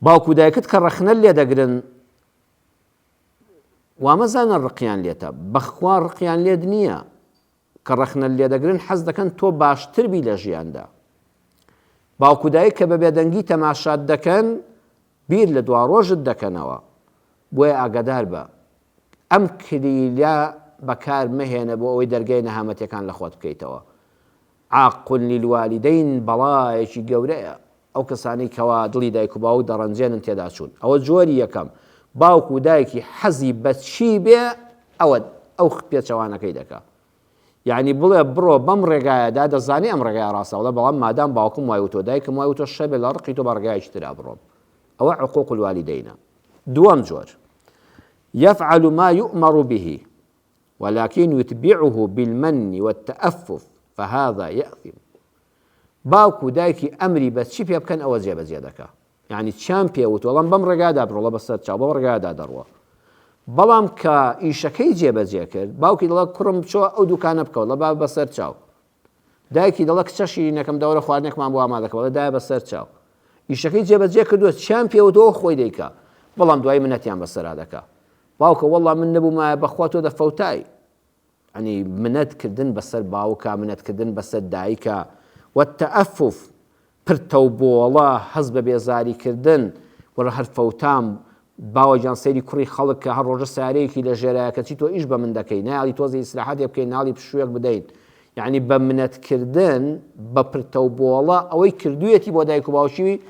باوک و دایکت کە ڕەخنەت لێ دەگرن وامەزانە ڕقیان لێتە بەخوا ڕقیان لێت نییە کە ڕەخنەت لێ دەگرن حەز دەکەن تۆ باشتر بی لە ژیاندا باوک و دایک کە بە بێدەنگی تەماشات دەکەن بیر لە دواڕۆژت دەکەنەوە بۆیە ئاگادار بە ئەم کلیلە بەکار مەهێنە بۆ ئەوەی دەرگای نەهامەتیەکان لە خۆت بکەیتەوە. عاق للوالدین بەڵایەکی گەورەیە ئەو کەسانەی کەوا دڵی دایک و باوک دەڕەنجێنن تێدا چوون ئەوە جۆری یەکەم باوک و دایکی حەزی بە چی بێ ئەوە ئەو پێچەوانەکەی دەکا یعنی بڵێ بڕۆ بەم ڕێگایەدا دەزانی ئەم ڕێگای ڕاستە بەڵێ بەڵام مادام باوکم وای وتۆ دایکم وای وتۆ شەبێ لە ڕقی تۆ بە ڕێگایەکی ترا بڕۆم ئەوە عقوق الوالدینە دووەم جۆر يفعل ما يؤمر به ولكن يتبعه بالمن والتأفف فهذا يأثم باوک و دایکی ئەمری بە چی پێ بکەن ئەوە جێبەجێ دەکا یعنی چیان پێ وت وەڵام بەم ڕێگادا بڕۆڵە بەسەر چاو بەم ڕێگادا دەڕوە بەڵام کە ئیشەکەی جێبەجێ کرد باوکی دەڵێ کوڕم بچۆ ئەو دوکانە بکەوە لە با بەسەر چاو دایکی دەڵێ کچە شیرینەکەم دەوەرە خواردنێکمان بۆ ئامادە کە بەڵێ دایە بەسەر چاو ئیشەکەی جێبەجێ کردووە چیان پێوتەوە خۆی دەیکا بەڵام دوای منەتیان بەسەرا دەکا باوکە وەڵا من نەبوومایە بەخوا تۆ دەفەوتای ئەنی منەت کردن بەسەر باوکە منەت کردن بەسەر دایکە والتأفف پرتە و بۆڵە، هەست بە بێزاری کردن، وەڵا هەر فەوتام، باوە گیان سەیری کوڕی خەڵک کە هەر ڕۆژە سەیارەیەکی لە ژێرایە کەچی تۆ ئیش بە من دەکەی، نایەڵی تۆزێ ئیسراحەتێ بکەین، ناڵی پشوویەک بدەین. یەعنی بە منەت کردن، بە پرتە و بۆڵە ئەوەی کردوویەتی بۆ دایک و باوکی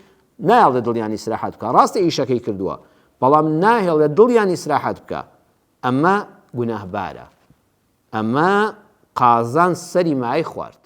نایەڵێ دڵیان ئیسراحەت بکا. ڕاستە ئیشەکەی کردووە، بەڵام ناهێڵێ دڵیان ئیسراحەت بکا. ئەمە گوناهبارە. ئەمە قازان سەری مایەی خوارد.